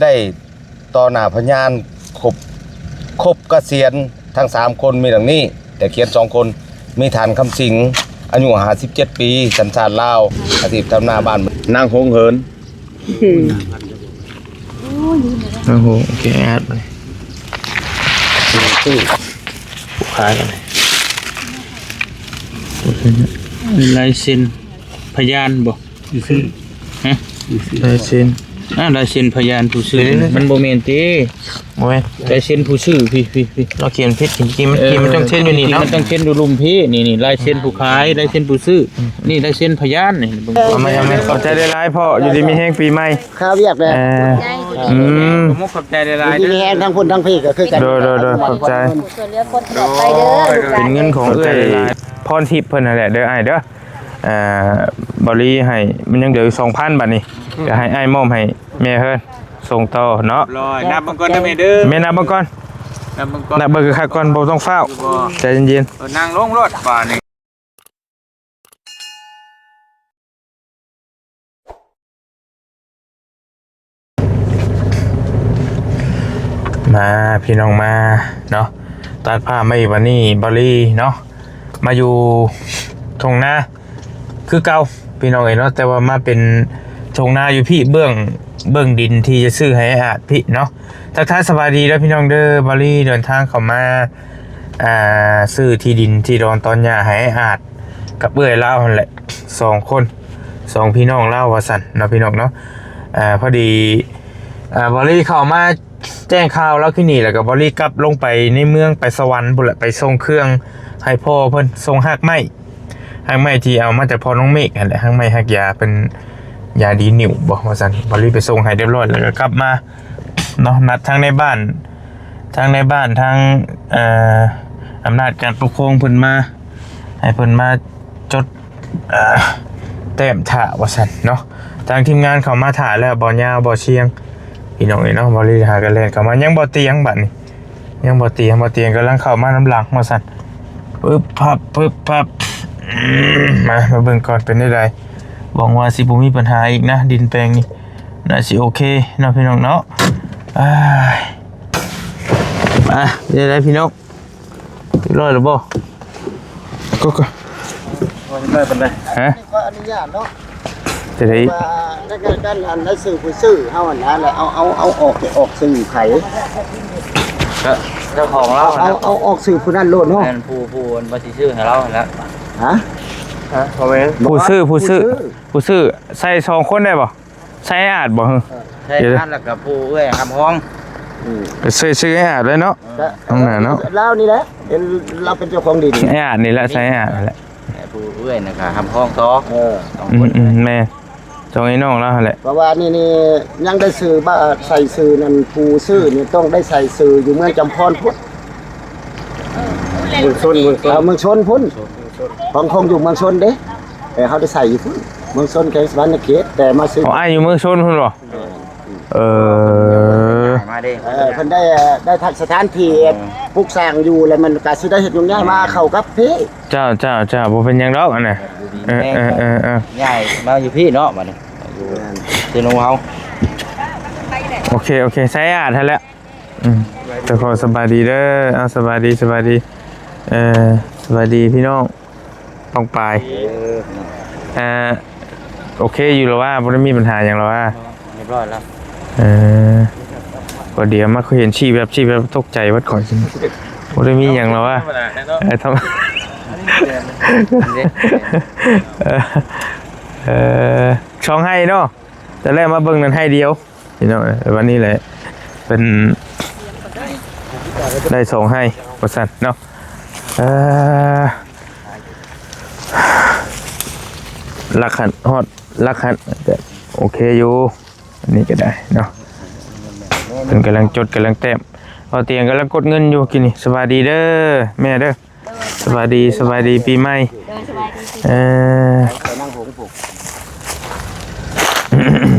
ໄດ້ຕໍ່ໜ້າພະຍານຄົບ ຄົບກະສຽນທັງສາມຄົນມີດັ່ງນີ້: ແຕ່ກະສຽນສອງຄົນ ມີທ່ານ ຄຳສິງ ອາຍຸຫ້າສິບເຈັດປີ ສັນຊາດລາວ ອາຊີບທຳນາບ້ານ ນາງ ຫົງເຫີນ ໂອ້ໂຫ ໂອເຄ ແອດໄປ ຜູ້ຂາຍກັນ ລາຍເຊັນພະຍານບໍ່? ຊື່ ຮະ? ລາຍເຊັນ ອ່າ ລາຍເຊັນພະຍານຜູ້ຊື້ ເດ້ໆໆ ມັນບໍ່ແມ່ນຕິ? ບໍ່ແມ່ນ ລາຍເຊັນຜູ້ຊື້ ພີ້ໆໆ ລາວຂຽນຜິດ ຈິງໆ ມັນ ເອີ ມັນຕ້ອງເຊັນຢູ່ນີ້ເນາະ ມັນຕ້ອງເຊັນຢູ່ລຸ່ມພີ້ ນີ້ໆ ລາຍເຊັນຜູ້ຂາຍ ລາຍເຊັນຜູ້ຊື້ ນີ້ລາຍເຊັນພະຍານ ນີ້ເບິ່ງ ເອົາມາ ເອົາມາ ຂອບໃຈຫຼາຍໆພໍ່ ຢູ່ດີມີແຮງປີໃໝ່ ຄາວຽກແດ່ ເອີ ຂອບໃຈ ອືມ ຂອບໃຈຫຼາຍໆ ຢູ່ດີມີແຮງ ທັງພຸ້ນທັງພີກໍຄືກັນ ໂດຍໆໆ ຂອບໃຈ ຊ່ວຍເຫຼືອຄົນຕະຫຼອດໄປເດີ ເປັນເງິນຂອງເອື້ອຍ ພອນທິບເພິ່ນຫັ້ນແຫຼະເດີອ້າຍເດີ ອ່າ ບ່າວລີໃຫ້ ມັນຍັງເຫຼືອຢູ່ສອງພັນ ບາດນີ້ ກໍໃຫ້ອ້າຍມອບໃຫ້ແມ່ເພິ່ນ ສົ່ງຕໍ່ເນາະ ຮຽບຮ້ອຍ ນັບເບິ່ງກ່ອນເດີແມ່ເດີ ແມ່ນັບເບິ່ງກ່ອນ ນັບເບິ່ງກ່ອນ ນັບເບິ່ງຄັກໆກ່ອນ ບໍ່ຕ້ອງຟ້າວ ຢູ່ບໍ່ ໃຈເຢັນໆ ເອີ ນັ່ງລົງໂລດບາດນີ້ ມາພີ່ນ້ອງມາເນາະ ຕັດພາບມາອີກ ບາດນີ້ບ່າວລີເນາະ ມາຢູ່ທົ່ງນາຄືເກົ່າພີ່ນ້ອງເອີຍເນາະ ແຕ່ວ່າມາເປັນທົ່ງນາຢູ່ພີ້ ເບື້ອງ ເບື້ອງດິນທີ່ຈະຊື້ໃຫ້ອ້າຍອາດພີ້ເນາະ. ທັກທາຍສະບາຍດີເດີພີ່ນ້ອງເດີ ບ່າວລີເດີນທາງເຂົ້າມາ ອ່າ ຊື້ທີ່ດິນທີ່ດອນຕອນຫຍ້າໃຫ້ອ້າຍອາດກັບເອື້ອຍລາວຫັ້ນແຫຼະ ສອງຄົນ ສອງພີ່ນ້ອງລາວວ່າຊັ້ນເນາະ ພີ່ນ້ອງເນາະ. ອ່າ ພໍດີ ອ່າ ບ່າວລີເຂົ້າມາແຈ້ງຂ່າວລາວຄືນີ້ ແລ້ວກໍບ່າວລີກັບລົງໄປໃນເມືອງ ໄປສະຫວັນພຸ້ນແຫຼະ ໄປສົ່ງເຄື່ອງໃຫ້ພໍ່ເພິ່ນ ສົ່ງຮາກໄມ້ ຮາກໄມ້ທີ່ເອົາມາຈາກພໍ່ນ້ອງເມກຫັ້ນແຫຼະ ຮາກໄມ້ຮາກຢາເພິ່ນ ຢາດີນິ້ວບໍ່ວ່າຊັ້ນ ບ່າວລີໄປສົ່ງໃຫ້ຮຽບຮ້ອຍ ແລ້ວກໍກັບມາເນາະ ນັດທາງໃນບ້ານ ທາງໃນບ້ານ ທາງ ເອີ ອຳນາດການປົກຄອງເພິ່ນມາ ໃຫ້ເພິ່ນມາຈົດ ເອີ ແຕ້ມຖ້າວ່າຊັ້ນເນາະ. ທາງທີມງານເຂົ້າມາຖ້າແລ້ວ ບໍ່ຍາວບໍ່ຊຽງ ພີ່ນ້ອງເອີຍເນາະ ບ່າວລີຫາກໍແລ່ນເຂົ້າມາ ຍັງບໍ່ຕຽງບາດນີ້ ຍັງບໍ່ຕຽງ ບໍ່ຕຽງກຳລັງເຂົ້າມານຳຫຼັງວ່າຊັ້ນ ປຶບພັບ ປຶບພັບ ອືມ ມາ ມາເບິ່ງກ່ອນເປັນແນວໃດ ຫວັງວ່າຊິບໍ່ມີບັນຫາອີກນະ ດິນແປງນີ້ ໜ້າຊິໂອເຄເນາະ ພີ່ນ້ອງເນາະ. ອ້າຍ ມາ ເປັນແນວໃດພີ່ນ້ອງ ຮຽບຮ້ອຍແລ້ວບໍ່? ກໍ ກໍ ບໍ່ເປັນໄປປານໃດ ຮະ? ຂໍອະນຸຍາດເນາະ ຈະໄດ້ ວ່າໃນການ ອັນ ໃນຊື່ຜູ້ຊື້ເຮົາຫັ້ນນະ ແລ້ວເອົາ ເອົາ ເອົາອອກ ອອກຊື່ໃຜ? ກໍເຈົ້າຂອງລາວ ເອົາ ເອົາອອກຊື່ຜູ້ນັ້ນໂລດເນາະ ແມ່ນ ຜູ້ ຜູ້ວ່າຊິຊື້ໃຫ້ລາວຫັ້ນແຫຼະ ຮະ? ຮະ? ບໍ່ແມ່ນ ຜູ້ຊື້ ຜູ້ຊື້ ຜູ້ຊື້ ຜູ້ຊື້ ໃສ່ສອງຄົນໄດ້ບໍ່? ໃສ່ອ້າຍອາດບໍ່? ເອີ ໃສ່ອ້າຍອາດ ແລ້ວກໍຜູ້ເອື້ອຍຮັບຮອງ ອືມ ກໍໃສ່ຊື່ອ້າຍອາດໄດ້ເນາະ ເອີ ທາງໜ້າເນາະ ລາວນີ້ແຫຼະ ເປັນ ລາວເປັນເຈົ້າຂອງດິນ ອ້າຍອາດນີ້ແຫຼະ ໃສ່ອ້າຍອາດນັ້ນແຫຼະ ແຕ່ຜູ້ເອື້ອຍນະກໍຮັບຮອງຕໍ່ ເອີ ສອງຄົນ ອືມໆ ແມ່ນ ສອງໄອ້ນ້ອງລາວຫັ້ນແຫຼະ ເພາະວ່ານີ້ ນີ້ຍັງໄດ້ຊື່ ບາດໃສ່ຊື່ນັ້ນ ຜູ້ຊື້ນີ້ຕ້ອງໄດ້ໃສ່ຊື່ຢູ່ເມືອງຈຳພອນພຸ້ນ ເມືອງຊົນ ເມືອງຊົນ ເອີ ເມືອງຊົນພຸ້ນ ເມືອງຊົນ ຂອງ ຂອງຢູ່ເມືອງຊົນເດ້ ເອີ ເຮົາໄດ້ໃສ່ຢູ່ພຸ້ນ ເມືອງຊົນ ແຂວງສະຫວັນນະເຂດ ແຕ່ມາຊື້ ອໍ ອ້າຍຢູ່ເມືອງຊົນພຸ້ນບໍ່? ເອີ ເອີ ມາເດ້ ເອີ ເພິ່ນໄດ້ ໄດ້ທັກສະຖານທີ່ ອໍ ປຸກສ້າງຢູ່ ແລ້ວມັນກໍຊິໄດ້ເຮັດຫຍຸ້ງຍາກມາເຂົ້າກັບພີ້ ເຈົ້າ ເຈົ້າ ເຈົ້າ ບໍ່ເປັນຫຍັງດອກອັນນະ ເອີ ເອີ ເອີ ເອີ ຍ້າຍມາຢູ່ພີ້ເນາະ ບາດນີ້ ຢູ່ ແມ່ນ ທີ່ໜູເຮົາ ໂອເຄ ໂອເຄ ໃສ່ອາດຫັ້ນແຫຼະ ອືມ ເຈົ້າຂອງສະບາຍດີເດີ ເອົາ ສະບາຍດີ ສະບາຍດີ ເອີ ສະບາຍດີພີ່ນ້ອງ ປອງປາຍ ເອີ ເອີ ໂອເຄຢູ່ແລ້ວວ່າ ບໍ່ໄດ້ມີບັນຫາຫຍັງແລ້ວວ່າ ຮຽບຮ້ອຍແລ້ວ ເອີ ກໍດຽວມາເຫັນຊີແວບ ຊີແວບຕົກໃຈເບິດຂ້ອຍ ບໍ່ໄດ້ມີຫຍັງແລ້ວວ່າ ທຳມະດາເນາະ ເອີ ທຳ ອັນນີ້ແມ່ນ ເອີ ເອີ ສອງໄຮ່ເນາະ ແຕ່ແລກມາເບິ່ງນັ້ນໄຮ່ດຽວ ພີ່ນ້ອງເອີຍ ວັນນີ້ແຫຼະ ເປັນໄດ້ສອງໄຮ່ວ່າຊັ້ນເນາະ ເອີ ຫຼັກຫັ້ນ ຮອດຫຼັກຫັ້ນ ກໍໂອເຄຢູ່ ອັນນີ້ກໍໄດ້ເນາະ ເພິ່ນກຳລັງຈົດ ກຳລັງແຕ້ມ ເບົາຕຽງກຳລັງກົດເງິນຢູ່ກີ້ນີ້ ສະບາຍດີເດີແມ່ເດີ ສະບາຍດີ ສະບາຍດີປີໃໝ່ ໂດຍ ສະບາຍດີ ເອີ ໄປນັ່ງໂຮງພຸ້ນ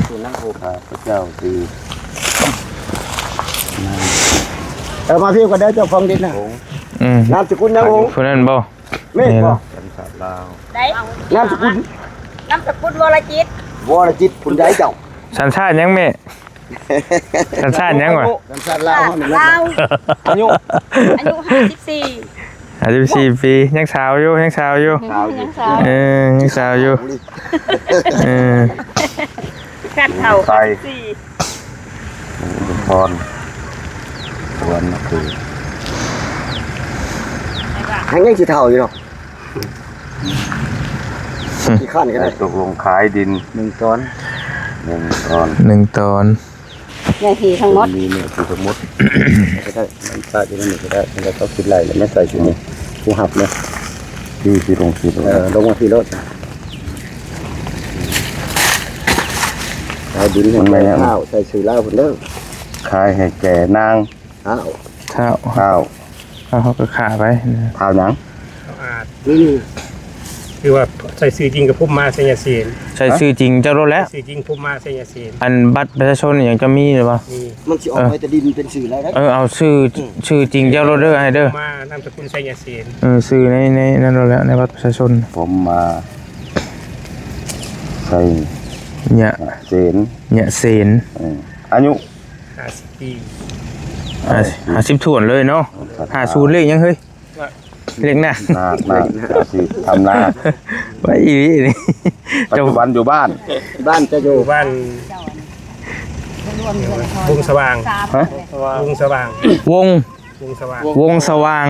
ໄປນັ່ງໂຮງ ຂ້າພະເຈົ້າຊື່ ເອີ ມາພີ້ກ່ອນເດີ ເຈົ້າຂອງດິນນະ ອືມ ນາມສະກຸນຫຍັງໂຫງ ຜູ້ນັ້ນບໍ່ ແມ່ນບໍ່ ສັນຊາດລາວ ໃດ ນາມສະກຸນ ນາມສະກຸນ ວໍລະຈິດ ວໍລະຈິດ ຜູ້ໃດເຈົ້າ ສັນຊາດຫຍັງແມ່? ສັນຊາດຫຍັງວະ? ສັນຊາດລາວເຮົານີ້ແຫຼະ ລາວ ອາຍຸ ອາຍຸຫ້າສິບສີ່ ຫ້າສິບສີ່ປີ ຍັງສາວຢູ່ ຍັງສາວຢູ່ ຍັງສາວ ເອີ ຍັງສາວຢູ່ ເອີ ຄັນເຖົ້າ ໄປ ຫ້າສິບສີ່ ພອນ ສວນນະເຂດ ແຮງຍັງຊິເຖົ້າຢູ່ເນາະ. ຂີ້ຄ້ານກໍໄດ້ ແລ້ວຕົກລົງຂາຍດິນ ໜຶ່ງຕອນ ໜຶ່ງຕອນ ໜຶ່ງຕອນ ເນື້ອທີ່ທັງໝົດ ມີເນື້ອທີ່ທັງໝົດ ກໍໄດ້ ມັນປະຢູ່ໃນນີ້ກໍໄດ້ ແລ້ວກໍຄິດໄລ່ແລ້ວມາໃສ່ຢູ່ນີ້ ຜູ້ຮັບເນາະ ທີ່ ທີ່ລົງທີ່ລົງ ເອີ ລົງມາທີ່ລົດ ຂາຍດິນໃຫ້ແກ່ທ້າວ ໃສ່ຊື່ລາວພຸ້ນເດີ ຂາຍໃຫ້ແກ່ນາງ ທ້າວ ທ້າວ ທ້າວ ເຮົາກໍຂ້າໄປ ທ້າວຫຍັງ? ອາດ ນີ້ ຄືວ່າໃສ່ຊື່ຈິງກັບ ພົມມາ ໄຊຍະເສນ ໃສ່ຊື່ຈິງເຈົ້າໂລດແຫຼະ ຊື່ຈິງ ພົມມາ ໄຊຍະເສນ ອັນບັດປະຊາຊົນອີ່ຫຍັງເຈົ້າມີຫຼືບໍ່? ມີ ມັນຊິອອກໃບຕາດິນເປັນຊື່ລາວໄດ໋ ເອີ ເອົາຊື່ ອືມ ຊື່ຈິງເຈົ້າໂລດເດີ ອ້າຍເດີ ມາ ນາມສະກຸນ ໄຊຍະເສນ ເອີ ຊື່ໃນ ໃນນັ້ນໂລດແຫຼະ ໃນບັດປະຊາຊົນ ຜົມມາ ໄຊຍະ ຍະເສນ ຍະເສນ ເອີ ອາຍຸ ຫ້າສິບປີ ຫ້າ ຫ້າສິບຖ້ວນເລີຍເນາະ ຫ້າສູນ ເລກຫຍັງເຮີ້ຍ? ເລກນາ ນາ ນາ ນາຊິທຳນາ ໄປອີ່ຫຼີນີ້ ປັດຈຸບັນຢູ່ບ້ານ ບ້ານຈະຢູ່ ຢູ່ບ້ານ ວົງສະຫວ່າງ ຮະ? ວົງສະຫວ່າງ ວົງ ວົງສະຫວ່າງ ວົງສະຫວ່າງ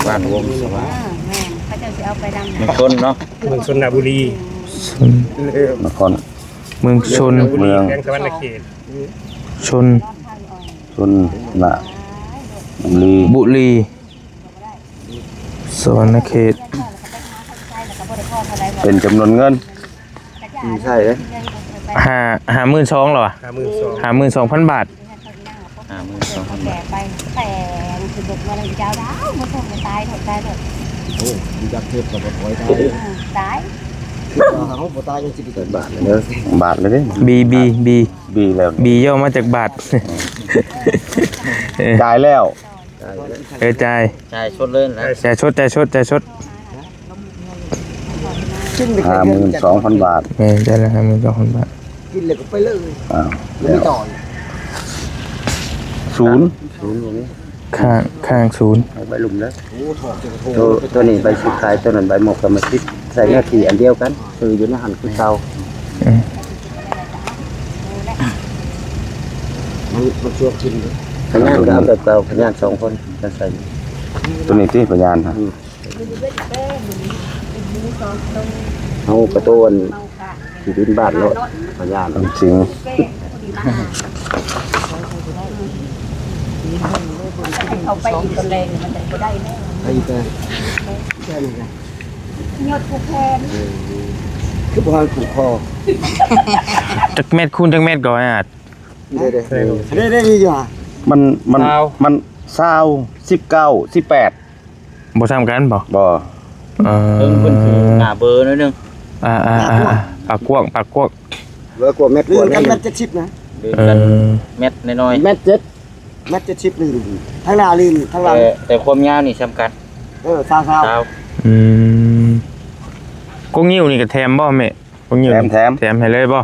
ບ້ານວົງສະຫວ່າງ ແມ່ນ ເຂົາເຈົ້າຊິເອົາໄປນຳ ເມືອງຊົນເນາະ ເມືອງຊົນນະບູລີ ຊົນ ນະຄອນ ເມືອງຊົນ ເມືອງ ແຂວງສະຫວັນນະເຂດ ຊົນ ຊົນນະບູລີ ບູລີ ສະຫວັນນະເຂດ ເປັນຈຳນວນເງິນ ອືມ ໃຊ່ເດ້ ຫ້າ ຫ້າໝື່ນສອງແລ້ວຫວາ? ຫ້າໝື່ນສອງ ຫ້າໝື່ນສອງພັນບາດ ຫ້າໝື່ນສອງພັນບາດ ໂອ້ ຕາຍ ເຮົາບໍ່ຕາຍຍັງຊິໄປ ບາດເລີຍເດີ ບາດເລີຍເດ້ ບີ ບີ ບີ ບີແລ້ວ ບີ ຫຍໍ້ມາຈາກບາດ ເອີ ຈ່າຍແລ້ວ ເອີ ຈ່າຍ ຈ່າຍສົດເລີຍນະ ຈ່າຍສົດ ຈ່າຍສົດ ຈ່າຍສົດ ຫ້າໝື່ນສອງພັນບາດ ແມ່ນ ຈ່າຍລະຫ້າໝື່ນສອງພັນບາດ ກິນແລ້ວກໍໄປເລີຍ ອ້າວ ບໍ່ມີຕໍ່ອີກ ສູນ ສູນບໍ່ມີ ຂ້າງ ຂ້າງສູນ ໃບລຸ່ມເດີ ໂຕ ໂຕນີ້ໃບຊື້ຂາຍ ໂຕນັ້ນໃບມອບກຳມະສິດ ໃສ່ເນື້ອທີ່ອັນດຽວກັນ ຊື່ຢູ່ໃນຫັ້ນຄືເກົ່າ ອືມ ມັນ ມັນຊວນກິນເດີ ພະຍານກໍເອົາແບບເກົ່າ ພະຍານສອງຄົນ ຈະໃສ່ ໂຕນີ້ຕິພະຍານ ອືມ ເຮົາກະໂຕອັນທີ່ດິນບ້ານເນາະ ພະຍານ ເປັນຈິງ ເຂົາໄປອີກຕອນແລງມັນຈະບໍ່ໄດ້ແລ້ວ ໄປອີກແລ້ວ ຍອດຜູ້ແທນ ເອີ ຄືບໍ່ໃຫ້ຜູກຄໍ ຈັກແມັດຄູນຈັກແມັດກໍອາດ ເດ້ໆ ເດ້ໆ ຢູ່ຫະ ມັນ ມັນ ຊາວ ມັນຊາວ ສິບເກົ້າ ສິບແປດ ບໍ່ຊ່ຳກັນບໍ່? ບໍ່ ເອີ ເພິ່ນ ເພິ່ນຄືໜ້າເບີໜ້ອຍໜຶ່ງ ອ່າໆໆ ປາກກວ້າງ ປາກກວ້າງ ເບີກວ່າແມັດ ເລື່ອນກັນແມັດເຈັດສິບນະ ເລື່ອນກັນ ເອີ ແມັດນ້ອຍໆ ແມັດເຈັດ ແມັດເຈັດສິບນີ້ ທາງໜ້ານີ້ ທາງຫຼັງ ແຕ່ ແຕ່ຄວາມຍາວນີ້ຊ່ຳກັນ ເອີ ຊາວ ຊາວ ຊາວ ອືມ ກົງງິ້ວນີ້ກໍແຖມບໍ່ແມ່? ແຖມ ແຖມ ແຖມໃຫ້ເລີຍບໍ່?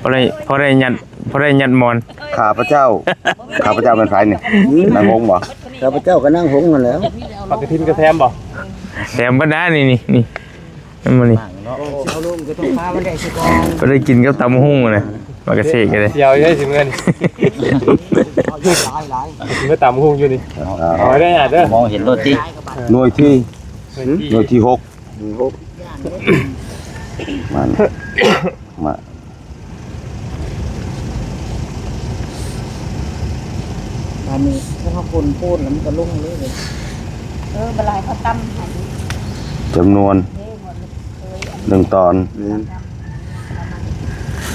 ພໍໄດ້ ພໍໄດ້ຍັດ ພໍໄດ້ຍັດໝອນ ຂ້າພະເຈົ້າ ຂ້າພະເຈົ້າແມ່ນໃຜນີ້? ນາຍວົງບໍ່? ຂ້າພະເຈົ້າກໍນາຍວົງຫັ້ນແຫຼະ ປາກກະທິນກໍແຖມບໍ່? ແຖມບັນດານີ້ ນີ້ ນີ້ ນັ້ນບໍ່ນີ້ ເອົາລົງກໍຕ້ອງປາມັນໄດ້ຊິກ່ອນ ບໍ່ໄດ້ກິນກັບຕຳບັກຫຸ່ງນະ ປາກກະເສກກໍໄດ້ ສຽວຢູ່ໃດ໋ຊິເມືອນີ້ ເອົາຢູ່ຫຼາຍໆ ຊິເມືອຕຳບັກຫຸ່ງຢູ່ນີ້ ເອົາໄວ້ເດີ ເອົາໄວ້ເດີ ມອງເຫັນໂລດຕິ ໜ່ວຍທີ ໜ່ວຍທີຫົກ ມາ ມາ ບາດນີ້ຖ້າເຮົາຄົນໂພນແລ້ວມັນກໍລົງເລີຍ ເອີ ບາດຫຼາຍເຂົາຕຳໃຫ້ ຈຳນວນ ເດ້ ໝົດເລີຍ ໜຶ່ງຕອນ ແມ່ນ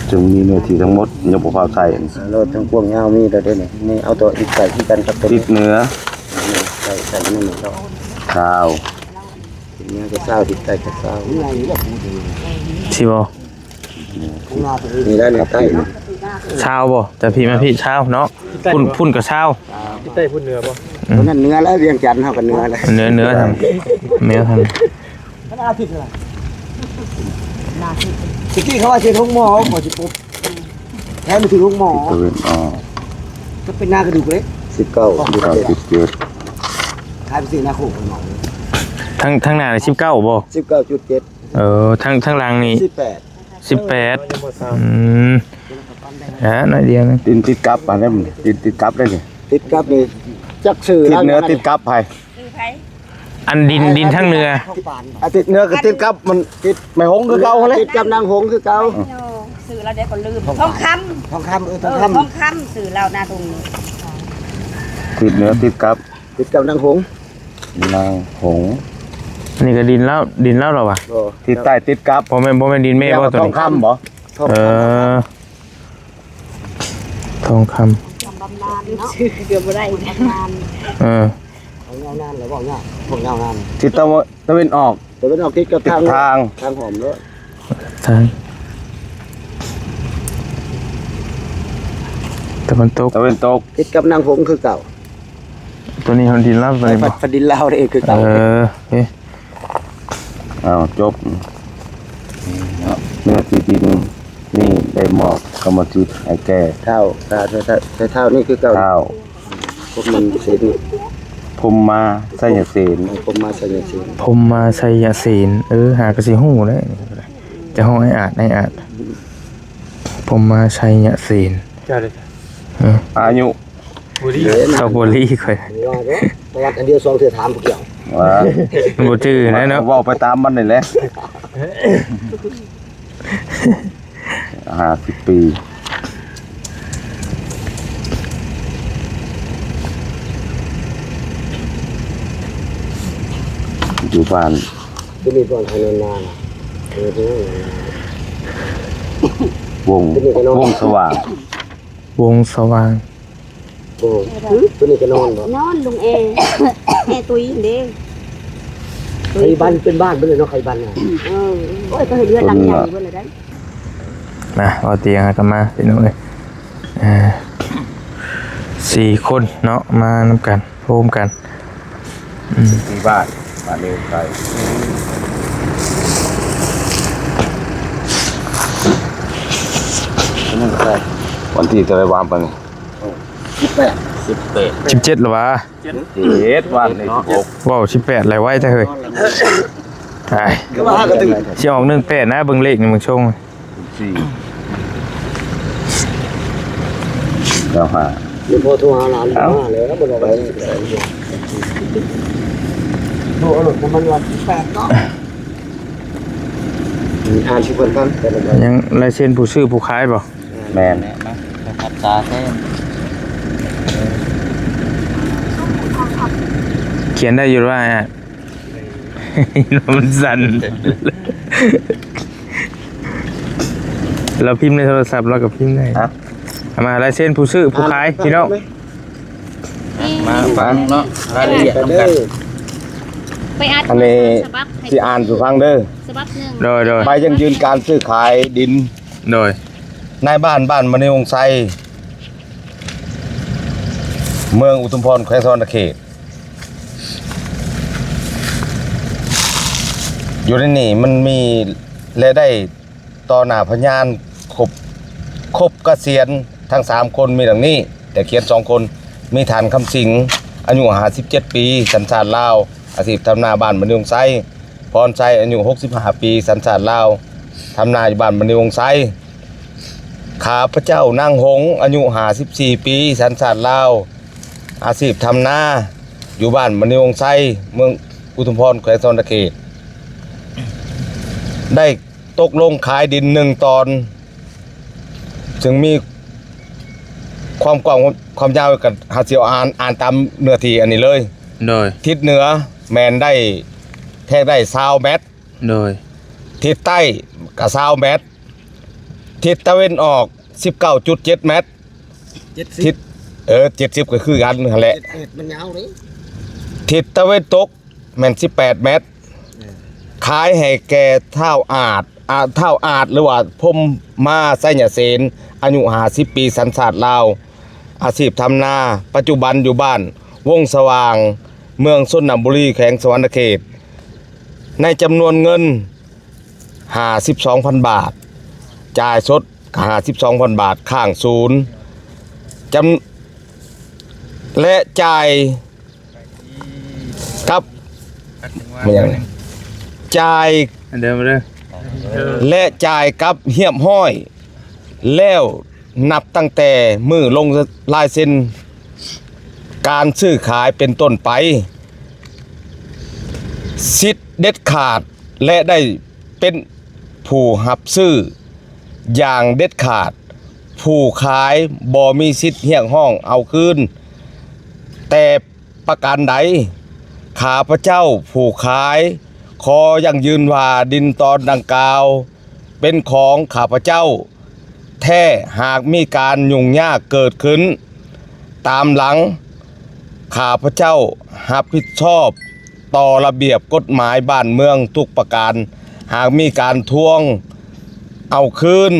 ຈຶ່ງມີເນື້ອທີ່ທັງໝົດ ຍັງບໍ່ພາໃສ່ ເອົາໂລດ ທັງກວ້າງຍາວມີແລ້ວເດ້ນີ້ ນີ້ເອົາຕົວອີກໃສ່ຄືກັນກັບຕົວນີ້ ທິດເໜືອ ໃສ່ ໃສ່ນັ້ນເນາະ ຊາວ ທິດເໜືອກໍຊາວ ທິດໃຕ້ກໍຊາວ ຊິບໍ່ ນີ້ໄດ້ໃນໃຕ້ ຊາວບໍ່? ແຕ່ພີ້ມາພີ້ຊາວເນາະ ພຸ້ນ ພຸ້ນກໍຊາວ ທິດໃຕ້ພຸ້ນເໜືອບໍ່? ອືມ ຕົວນັ້ນເໜືອແລ້ວ ວຽງຈັນເຮົາກໍເໜືອແລ້ວ ເໜືອ ເໜືອທາງ ເໜືອທາງ ມັນອາທິດເທົ່າໃດ? ຕະກີ້ເຂົາວ່າເຮັດໂຮງໝໍ ກໍຊິປຸບ ແຖມໄປເຖິງໂຮງໝໍ ທິດຕາເວັນອອກ ຈະເປັນໜ້າກະດູກເລີຍ ສິບເກົ້າ ສິບເກົ້າຈຸດເຈັດ ຂາຍໄປຊື້ໜ້າໂຄກໝໍ ທາງ ທາງໜ້ານີ້ສິບເກົ້າບໍ່? ສິບເກົ້າຈຸດເຈັດ ເອີ ທາງ ທາງຫຼັງນີ້ສິບແປດ ສິບແປດ ອືມ ອ່າ ໜ້ອຍດຽວໜຶ່ງ ດິນຕິດກັບອັນນັ້ນ ດິນຕິດກັບໄດ້ນີ້ ຕິດກັບນີ້ ຈັກຊື່ ທິດເໜືອຕິດກັບໃຜ? ອັນດິນ ດິນທາງເໜືອ ອາ ທິດເໜືອກໍຕິດກັບ ມັນຕິດແມ່ຫົງຄືເກົ່າຫັ້ນແຫຼະ ຕິດກັບນາງຫົງຄືເກົ່າ ຊື່ລາວໃດກໍລືມ ທອງຄຳ ທອງຄຳ ເອີ ທອງຄຳ ເອີ ທອງຄຳ ຊື່ລາວນາທຸງ ທິດເໜືອຕິດກັບ ຕິດກັບນາງຫົງ ນາງຫົງ ອັນນີ້ກໍດິນລາວ ດິນລາວລະຫວາ? ທິດໃຕ້ຕິດກັບ ບໍ່ແມ່ນ ບໍ່ແມ່ນດິນແມ່ບໍ່ໂຕນີ້? ທອງຄຳບໍ່? ເອີ ທອງຄຳ ຈຳບຳນານເນາະ ຊື່ເກືອບບໍ່ໄດ້ ບຳນານ ເອີ ເວົ້າຍາວນານແລ້ວ ເວົ້າຍາກ ພວກຍາວນານ ທິດຕາເວັນອອກ ຕາເວັນອອກຕິດກັບທາງ ທາງ ທາງຫອມເນາະ ທາງຕາເວັນຕົກ ຕາເວັນຕົກ ຕິດກັບນາງຫົງຄືເກົ່າ ໂຕນີ້ເຮົາດິນລາວ ໂຕນີ້ບໍ່ ແມ່ນດິນລາວເດ້ຄືເກົ່າ ເອີ ເອີ ເອົ້າ ຈົບ ເນື້ອທີ່ດິນນີ້ໄດ້ມອບກຳມະສິດໃຫ້ແກ່ ທ້າວ ທ້າວ ທ້າວ ທ້າວນີ້ຄືເກົ່າ ທ້າວ ພົມມະເສນ ພົມມາໄຊຍະເສນ ພົມມາໄຊຍະເສນ ພົມມາໄຊຍະເສນ ເອີ ຫາກະຊິຮູ້ເດ້ ຈະຮ້ອງອ້າຍອາດ ອ້າຍອາດ ພົມມາໄຊຍະເສນ ເຈົ້າເດ້ ເອີ ອາຍຸ ບໍ່ດີ ເຈົ້າບໍ່ລີຂ້ອຍ ປະຫວັດອັນດຽວສອງເທື່ອຖາມຜູ້ກ່ຽວ ວ່າ ບໍ່ຈື່ແນະເນາະ ເວົ້າໄປຕາມມັນນີ້ແຫຼະ ຫ້າສິບປີ ຢູ່ບ້ານ ຕົວນີ້ບ່ອນໃຫ້ນອນນານ ເອີ ຕົວນີ້ນອນນານ ວົງ ຕົວນີ້ກໍນອນ ວົງສະຫວ່າງ ວົງສະຫວ່າງ ໂອ້ ຫຶ? ຕົວນີ້ກໍນອນບໍ່? ນອນ ລຸງແອ ແອຕຸ້ຍເດ້ ໄຄບ້ານເປັນບ້ານເບິດເລີຍເນາະ ໄຄບ້ານນະ ເອີ ໂອ້ຍ ກໍເຮັດເຮືອນຫຼັງໃຫຍ່ເບິດເລີຍໄດ໋ ມາ ເອົາຕຽງຫາກັນມາ ພີ່ນ້ອງເອີຍ ເອີ ສີ່ຄົນເນາະ ມານຳກັນ ໂຮມກັນ ອືມ ທີ່ບ້ານ ບ້ານນີ້ໄກ ວັນທີເທົ່າໃດວາງໄປນີ້? ສິບແປດ ສິບເຈັດ ແລ້ວຫວາ? ເຈັດ ວາງນີ້ສິບຫົກ ເວົ້າສິບແປດ ໄຫຼໄວແທ້ເຮີ້ຍ ຕາຍ ຄືວ່າຫາກະຕື່ນ ຊິອອກໜຶ່ງແປດນະ ເບິ່ງເລກນີ້ເບິ່ງຊົງ ສີ່ ເກົ້າຫ້າ ນີ້ພໍໂທຫາຫຼານ ເອົ້າ ມາແລ້ວ ບໍ່ໄດ້ໄປ ໂທເອົາໂລດ ແຕ່ມັນວ່າສິບແປດເນາະ ມີທ່ານຊິເພິ່ນກັນ ແຕ່ລະ ຍັງລາຍເຊັນຜູ້ຊື້ຜູ້ຂາຍບໍ່? ແມ່ນ ມາ ໄປຮັບສາແທ້ ຂຽນໄດ້ຢູ່ວ່າ ມັນສັ່ນ ລາວພິມໃນໂທລະສັບ ລາວກໍພິມໄດ້ ເອົາມາ ລາຍເຊັນຜູ້ຊື້ຜູ້ຂາຍ ພີ່ນ້ອງ ມາຟັງເນາະ ລາຍລະອຽດນຳກັນ ໄປອັດ ອັນນີ້ ສະບັບໃຫ້ ຊິອ່ານສູ່ຟັງເດີ ສະບັບໜຶ່ງ ໂດຍໆ ໃບຢັ້ງຢືນການຊື້ຂາຍດິນ ໂດຍ ນາຍບ້ານ ບ້ານມະນີວົງໄຊ ເມືອງອຸທຸມພອນ ແຂວງສະຫວັນນະເຂດ ຢູ່ໃນນີ້ມັນມີ ແລະ ໄດ້ຕໍ່ໜ້າພະຍານຄົບ ຄົບກະສຽນທັງສາມຄົນມີດັ່ງນີ້ ແຕ່ກະສຽນສອງຄົນ ມີທ່ານຄຳສິງ ອາຍຸຫ້າສິບເຈັດປີ ສັນຊາດລາວ ອາຊີບທຳນາບ້ານມະນີວົງໄຊ, ພອນໄຊ ອາຍຸຫົກສິບຫ້າປີ ສັນຊາດລາວ ທຳນາຢູ່ບ້ານມະນີວົງໄຊ, ຂ້າພະເຈົ້ານາງຫົງ ອາຍຸຫ້າສິບສີ່ປີ ສັນຊາດລາວ ອາຊີບທຳນາ ຢູ່ບ້ານມະນີວົງໄຊ ເມືອງອຸທຸມພອນ ແຂວງສະຫວັນນະເຂດ ໄດ້ຕົກລົງຂາຍດິນໜຶ່ງຕອນ ເຊິ່ງມີຄວາມກວ້າງຄວາມຍາວກັນ ຫາຊິອ່ານ ອ່ານຕາມເນື້ອທີ່ອັນນີ້ເລີຍ. ໂດຍ ທິດເໜືອແມ່ນໄດ້ ແທກໄດ້ຊາວແມັດ. ໂດຍ ທິດໃຕ້ກະຊາວແມັດ, ທິດຕາເວັນອອກສິບເກົ້າຈຸດເຈັດແມັດ. ເຈັດສິບ ທິດ ເອີ ເຈັດສິບກໍຄືກັນຫັ້ນແຫຼະ. ເຈັດສິບແມັດ ມັນຍາວເດ້. ທິດຕາເວັນຕົກແມ່ນສິບແປດແມັດ. ເອີ ຂາຍໃຫ້ແກ່ທ້າວອາດ ອາ ທ້າວອາດ ຫຼືວ່າ ພົມມາ ໄຊຍະເສນ ອາຍຸຫ້າສິບປີ ສັນຊາດລາວ ອາຊີບທຳນາ ປັດຈຸບັນຢູ່ບ້ານວົງສະຫວ່າງ ເມືອງຊົນນະບູລີ ແຂວງສະຫວັນນະເຂດ ໃນຈຳນວນເງິນຫ້າສິບສອງພັນບາດ ຈ່າຍສົດ ຫ້າສິບສອງພັນບາດ ຄ້າງສູນ ຈຳ ແລະ ຈ່າຍກັບ ແມ່ນຫຍັງ ຈ່າຍ ອັນເດີມເດີ ແລະ ຈ່າຍກັບຮຽບຮ້ອຍແລ້ວ ນັບຕັ້ງແຕ່ມື້ລົງລາຍເຊັນການຊື້ຂາຍເປັນຕົ້ນໄປ, ສິດເດັດຂາດ ແລະ ໄດ້ເປັນຜູ້ຮັບຊື້ຢ່າງເດັດຂາດ. ຜູ້ຂາຍບໍ່ມີສິດຮຽກຮ້ອງເອົາຄືນແຕ່ປະການໃດ. ຂ້າພະເຈົ້າຜູ້ຂາຍຂໍຢັ້ງຢືນວ່າດິນຕອນດັ່ງກ່າວເປັນຂອງຂ້າພະເຈົ້າແທ້. ຫາກມີການຫຍຸ້ງຍາກເກີດຂຶ້ນຕາມຫຼັງ, ຂ້າພະເຈົ້າຮັບຜິດຊອບຕໍ່ລະບຽບກົດໝາຍບ້ານເມືອງທຸກປະການ. ຫາກມີການທວງເອົາຄືນ,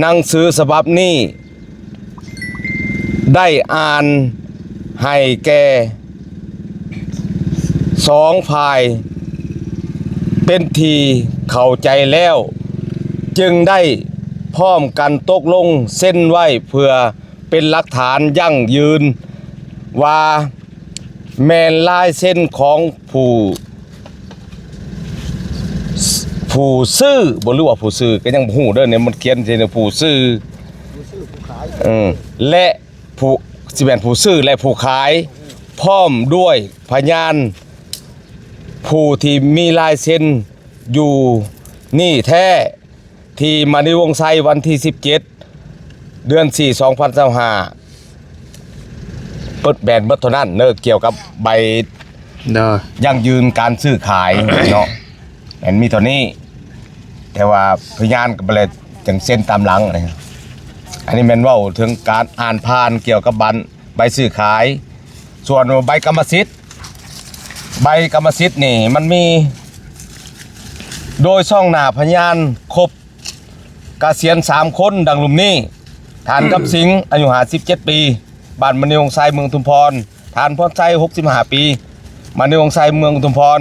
ໜັງສືສະບັບນີ້ໄດ້ອ່ານໃຫ້ແກ່ສອງຝ່າຍເປັນທີ່ເຂົ້າໃຈແລ້ວ, ຈຶ່ງໄດ້ພ້ອມກັນຕົກລົງເຊັນໄວ້ເພື່ອເປັນຫຼັກຖານຢັ້ງຢືນວ່າ ແມ່ນລາຍເຊັນຂອງຜູ້ ຜູ້ຊື້ບໍ ຫຼືວ່າຜູ້ຊື້ ກໍຍັງບໍ່ຮູ້ເດີ. ນີ້ມັນຂຽນໃສ່ຜູ້ຊື້ ຜູ້ຊື້ ຜູ້ຂາຍ ເອີ ແລະ ຜູ້ ຊິແມ່ນຜູ້ຊື້ ແລະ ຜູ້ຂາຍ ພ້ອມດ້ວຍພະຍານຜູ້ທີ່ມີລາຍເຊັນຢູ່ນີ້ແທ້. ທີ່ມະນີວົງໄຊ ວັນທີສິບເຈັດ ເດືອນສີ່ ສອງພັນຊາວຫ້າ ເປີດແບນເບິດເທົ່ານັ້ນເດີ ກ່ຽວກັບໃບ ໂດຍ ຢັ້ງຢືນການຊື້ຂາຍເນາະ. ແມ່ນມີເທົ່ານີ້ ແຕ່ວ່າພະຍານກໍບໍ່ໄດ້ຈັ່ງເຊັນຕາມຫຼັງ. ອັນນີ້ແມ່ນເວົ້າເຖິງການອ່ານຜ່ານກ່ຽວກັບບັນ ໃບຊື້ຂາຍ. ສ່ວນໃບກຳມະສິດ ໃບກຳມະສິດນີ້ມັນມີໂດຍຊ່ອງໜ້າພະຍານຄົບກະສຽນສາມຄົນ ດັ່ງລຸ່ມນີ້: ທ່ານ ກຳສິງ ອາຍຸຫ້າສິບເຈັດປີ ບ້ານມະນີວົງໄຊ ເມືອງອຸທຸມພອນ, ທ່ານ ພອນໄຊ ຫົກສິບຫ້າປີ ມະນີວົງໄຊ ເມືອງອຸທຸມພອນ,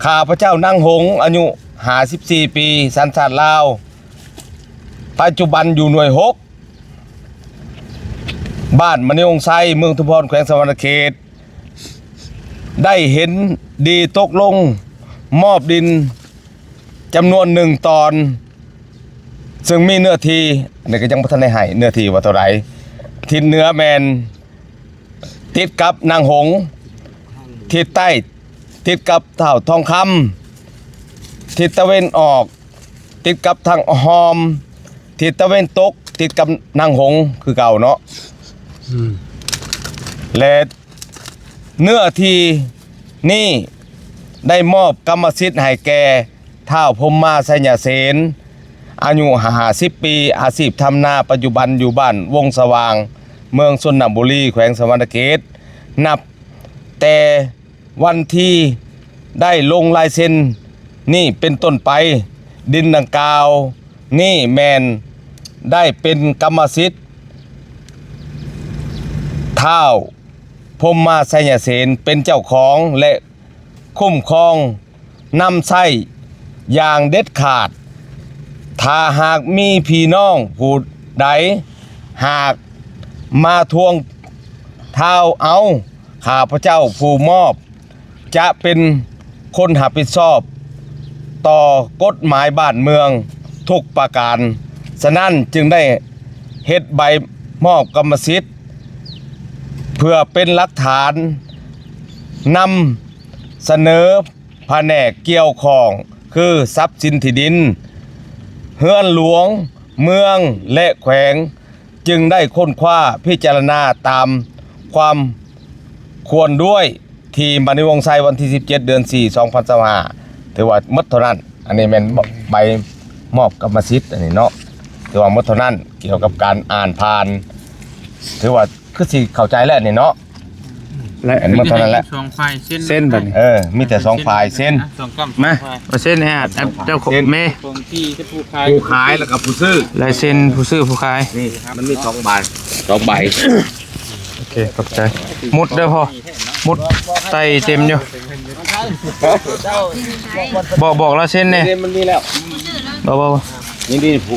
ຂ້າພະເຈົ້າ ນາງ ຫົງ ອາຍຸຫ້າສິບສີ່ປີ ສັນຊາດລາວ ປັດຈຸບັນຢູ່ໜ່ວຍຫົກ ບ້ານມະນີວົງໄຊ ເມືອງອຸທຸມພອນ ແຂວງສະຫວັນນະເຂດ ໄດ້ເຫັນດີຕົກລົງມອບດິນຈຳນວນໜຶ່ງຕອນ ເຊິ່ງມີເນື້ອທີ່ ອັນນີ້ກໍຍັງບໍ່ທັນໄດ້ໃຫ້ເນື້ອທີ່ວ່າເທົ່າໃດ, ທິດເໜືອແມ່ນຕິດກັບນາງຫົງ, ທິດໃຕ້ຕິດກັບທ້າວທອງຄຳ, ທິດຕາເວັນອອກ ຕິດກັບທາງຫອມ, ທິດຕາເວັນຕົກຕິດກັບນາງຫົງຄືເກົ່າເນາະ. ອືມ ແລະ ເນື້ອທີ່ນີ້ໄດ້ມອບກຳມະສິດໃຫ້ແກ່ທ້າວ ພົມມາ ໄຊຍະເສນ ອາຍຸຫ້າສິບປີ ອາຊີບທຳນາ, ປັດຈຸບັນຢູ່ບ້ານວົງສະຫວ່າງ ເມືອງຊົນນະບູລີ ແຂວງສະຫວັນນະເຂດ. ນັບແຕ່ ວັນທີ່ໄດ້ລົງລາຍເຊັນນີ້ເປັນຕົ້ນໄປ, ດິນດັ່ງກ່າວນີ້ແມ່ນໄດ້ເປັນກຳມະສິດທ້າວ ພົມມາ ໄຊຍະເສນ ເປັນເຈົ້າຂອງ ແລະ ຄຸ້ມຄອງນຳໃຊ້ຢ່າງເດັດຂາດ. ຖ້າຫາກມີພີ່ນ້ອງຜູ້ໃດຫາກມາທວງທາວເອົາ, ຂ້າພະເຈົ້າຜູ້ມອບຈະເປັນຄົນຮັບຜິດຊອບຕໍ່ກົດໝາຍບ້ານເມືອງທຸກປະການ. ສະນັ້ນຈຶ່ງໄດ້ເຮັດໃບມອບກຳມະສິດ ເພື່ອເປັນຫຼັກຖານນຳສະເໜີພະແນກກ່ຽວຂ້ອງ ຄື ຊັບສິນທີ່ດິນ, ເຮືອນຫຼວງ, ເມືອງ ແລະ ແຂວງ ຈຶ່ງໄດ້ຄົ້ນຄວ້າພິຈາລະນາຕາມຄວາມຄວນດ້ວຍ ທີ່ມະນີວົງໄຊ ວັນທີສິບເຈັດ ເດືອນສີ່ ສອງພັນຊາວຫ້າ ຖືວ່າໝົດເທົ່ານັ້ນ. ອັນນີ້ແມ່ນໃບມອບກຳມະສິດ ອັນນີ້ເນາະ ຖືວ່າໝົດເທົ່ານັ້ນ ກ່ຽວກັບການອ່ານຜ່ານ ຖືວ່າຄືຊິເຂົ້າໃຈແລ້ວນີ້ເນາະ. ແລະ ອັນໝົດເທົ່ານັ້ນແຫຼະ ສອງຝ່າຍເຊັນ ເຊັນບັດນີ້ ເອີ ມີແຕ່ສອງຝ່າຍເຊັນ ສອງກຳ ມາ ສອງຝ່າຍ ມາເຊັນໃຫ້ ເຈົ້າຂອງ ເຊັນ ແມ່ ຂອງທີ່ ຜູ້ຂາຍ ຜູ້ຂາຍ ແລ້ວກໍຜູ້ຊື້ ລາຍເຊັນຜູ້ຊື້ຜູ້ຂາຍ. ນີ້ ມັນມີສອງໃບ ສອງໃບ. ໂອເຄ ຂອບໃຈ. ໝົດເດີພໍ່ ໝົດ ໄຕເຕັມຢູ່. ບອກ ບອກລາຍເຊັນແດ່. ນີ້ມັນມີແລ້ວ. ບໍ່ ບໍ່ ນີ້ ນີ້ ຜູ້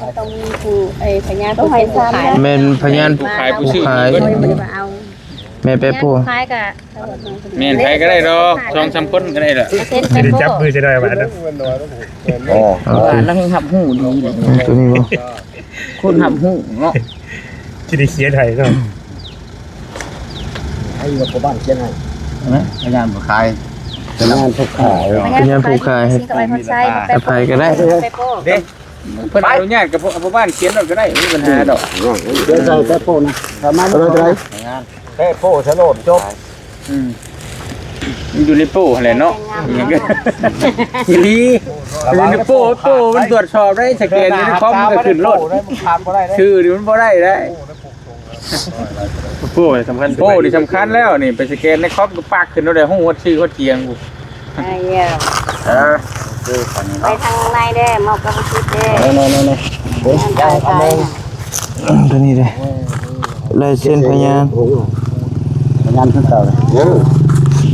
ຕ້ອງມີຜູ້ ເອີ ພະຍານຜູ້ເປັນຜູ້ຂາຍ ແມ່ນພະຍານ ຜູ້ຂາຍຜູ້ຊື້ ຜູ້ຂາຍ ເພິ່ນບໍ່ໄດ້ວ່າເອົາ ແມ່ນແປະຜູ້ ພະຍານຜູ້ຂາຍກໍ ແມ່ນໃຜກໍໄດ້ດອກ ສອງສາມຄົນກໍໄດ້ດອກ ເອົາເຊັນໄປ ຊິໄດ້ຈັບມືຊິໄດ້ບາດເນາະ ອໍ ໂອເຄ ວ່າລາວຮັບຮູ້ດີເດ້ ອືມ ຕົວນີ້ບໍ່ ຄົນຮັບຮູ້ເນາະ ຊິໄດ້ຂຽນໃຫ້ເນາະ ໃຫ້ຢູ່ກັບພໍ່ບ້ານຂຽນໃຫ້ ນະ ພະຍານຜູ້ຂາຍ ພະຍານຜູ້ຂາຍ ພະຍານຜູ້ຂາຍ ພະຍານຜູ້ຂາຍ ໃຫ້ໃຜກໍໄດ້ ໄປໂປ້ ເດ້ ເພິ່ນອະນຸຍາດກັບພວກ ພໍ່ບ້ານຂຽນໂລດກໍໄດ້ ບໍ່ມີບັນຫາດອກ ຂຽນໃສ່ແປະໂປ້ນະ ປະມານນີ້ ເທົ່າໃດ ແປະໂປ້ສະໂນດຈົບ ອືມ ມັນຢູ່ໃນໂປ້ຫັ້ນແຫຼະເນາະ ອີ່ຫຼີ ຢູ່ໃນໂປ້ ໂປ້ມັນຕວດສອບໄດ້ ສະແກນຢູ່ໃນຄອມມັນກໍຂຶ້ນໂລດ ຊື່ນີ້ມັນບໍ່ໄດ້ໄດ໋ ໂອ້ ສຳຄັນ ໂອ້ ນີ້ສຳຄັນແລ້ວນີ້ ໄປສະແກນໃນຄອມກໍປາກຂຶ້ນໂລດ ໄດ້ຮູ້ຮອດຊື່ຮອດກຽງພຸ້ນ ໄດ້ແລ້ວ ເອີ ໄປທາງໃນເດ້ ມອບກັບຜູ້ເກັບເດ້ ໂອ້ຍ ເອົາອັນໜຶ່ງ ຕົວນີ້ເດ້ ລາຍເຊັນພະຍານ ພະຍານຄືເກົ່າ ເອີ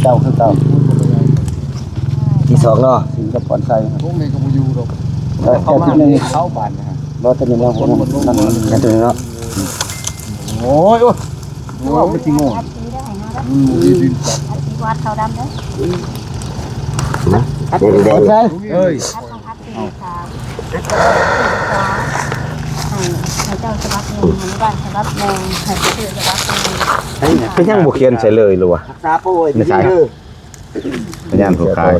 ເຈົ້າຄືເກົ່າ ທີສອງເນາະ ສິງກັບພອນໄຊ ພວກນີ້ກໍບໍ່ຢູ່ດອກ ເອີ ເຈົ້າຈຸດໜຶ່ງ ເຂົ້າບ້ານນະ ບໍ່ ຕົວນີ້ເນາະ ມັນ ມັນ ມັນຕົວນີ້ເນາະ ໂອ້ຍ ໂອ້ຍ ໂອ້ຍ ມັນຊິໂງ່ ອືມ ອັດສີແດງ ອັດສີວັດຂາວດຳເດີ ເອີຍ ອັດຂອງອັດສີຂາວ ອັດຂອງອັດສີຂາວ ໃຫ້ ໃຫ້ເຈົ້າສະບັບໜຶ່ງ ໃຫ້ບ້ານສະບັບໜຶ່ງ ໃຫ້ຜູ້ອື່ນສະບັບໜຶ່ງ ເປັນຫຍັງບໍ່ຂຽນໃສ່ເລີຍຫຼືວ່າ ຮັກສາໂປ້ໄວ້ດີໆເດີ ພະຍານຜູ້ຂາຍ